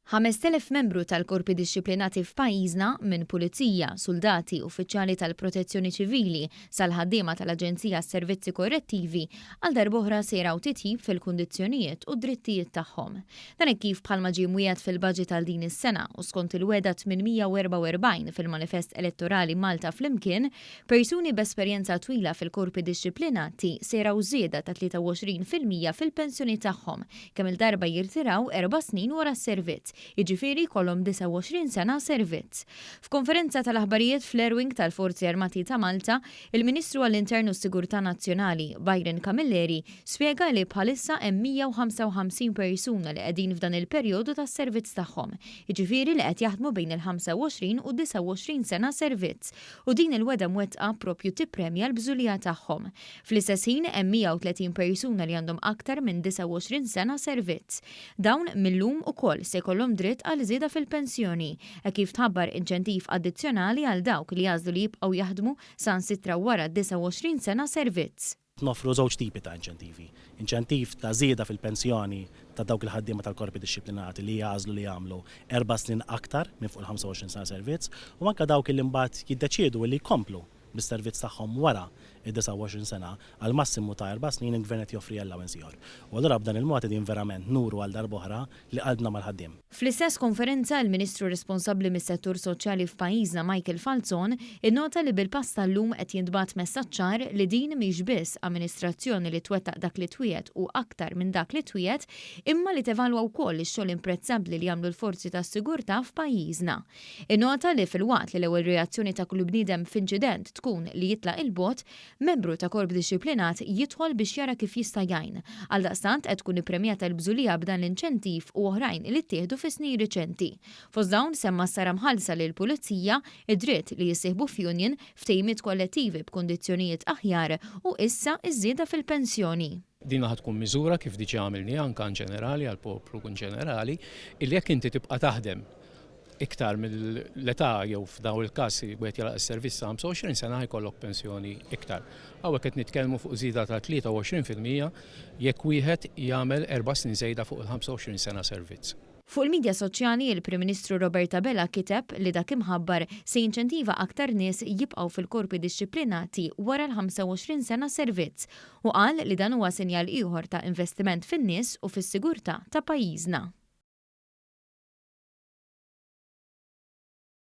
5,000 membru tal-korpi dixxiplinati f'pajjiżna, minn pulizija, suldati, uffiċjali tal-Protezzjoni Ċivili sal-ħaddiema tal-Aġenzija għas-Servizzi Korrettivi, għal darb'oħra se jaraw titjib fil-kundizzjonijiet u d-drittijiet tagħhom. Dan hekk kif bħalma ġie mwiegħed fil-Budget għal din is-sena u skont il-wegħda 844 fil-Manifest Elettorali Malta Flimkien, persuni b'esperjenza twila fil-korpi dixxiplinati se jaraw żieda ta' 23% fil-pensjoni tagħhom kemm-il darba jirtiraw erba' snin wara s-servizz, jiġifieri jkollhom 29 sena servizz. F'konferenza tal-aħbarijiet fl-Air Wing tal-Forzi Armati ta' Malta, il-Ministru għall-Intern u s-Sigurtà Nazzjonali, Byron Camilleri, spjega li bħalissa hemm 155 persuna li qegħdin f'dan il-perjodu tas-servizz tagħhom, jiġifieri li qed jaħdmu bejn il-25 u 29 sena servizz, u din il-wegħda mwettqa proprju tippremja l-bżulija tagħhom. Fl-istess ħin hemm 130 persuna li għandhom aktar minn 29 sena servizz. Dawn mil-lum ukoll se jkollhom dritt għal żieda fil-pensjoni, hekk kif tħabbar inċentiv addizzjonali għal dawk li jagħżlu li jibqgħu jaħdmu saħansitra wara 29 sena servizz. Noffru żewġ tipi ta' inċentivi. Inċentiv ta' żieda fil-pensjoni ta' dawk il-ħaddiema tal-korpi dixxiplinati li jagħżlu li jagħmlu erba' snin aktar minn fuq il-25 sena servizz u anke dawk li mbagħad jiddeċiedu li jkomplu bis-servizz tagħhom wara d-29 sena għal massimu ta' erba' snin il-Gvern qed joffri allowance ieħor. U allura b'dan il-mod qegħdin verament nuru għal darb'oħra li qalbna mal-ħaddiem. Fl-istess konferenza, il-Ministru responsabbli mis-settur soċjali f'pajjiżna Michael Falzon innota li bil-pass tal-lum qed jintbagħat messaġġ ċar li din mhix biss amministrazzjoni li twettaq dak li twiegħed u aktar minn dak li twiegħed imma li tevalwa wkoll ix-xogħol imprezzabbli li jagħmlu l-forzi tas-sigurtà f'pajjiżna. Innota li filwaqt li l-ewwel reazzjoni ta' kull bniedem f'inċident tkun li jitlaq 'il bogħod, membru ta' korp dixxiplinat jidħol biex jara kif jista' jgħin. Għaldaqstant qed tkun ippremjata l-bżulija b'dan l-inċentiv u oħrajn li ttieħdu fis-snin riċenti. Fost dawn semma s-sara mħallsa lill-pulizija, id-dritt li jissieħbu f'union, ftehimiet kollettivi b'kundizzjonijiet aħjar u issa ż-żieda fil-pensjoni. Din ħa tkun miżura kif diġà għamilniha anke inġenerali għall-poplu inġenerali, illi jekk inti tibqa' taħdem iktar mill-età jew f'dawn il-każ wieħed jagħlaq is-servizz ta' 25 sena ħa jkollok pensjoni iktar. Hawnhekk qed nitkellmu fuq żieda ta' 23% jekk wieħed jagħmel erba' snin żejda fuq il-25 sena servizz. Fuq il-midja soċjali, il-Prim Ministru Robert Abela kiteb li dak imħabbar se jinċentiva aktar nies jibqgħu fil-korpi dixxiplinati wara l-25 sena servizz u qal li dan huwa sinjal ieħor ta' investiment fin-nies u fis-sigurtà ta' pajjiżna.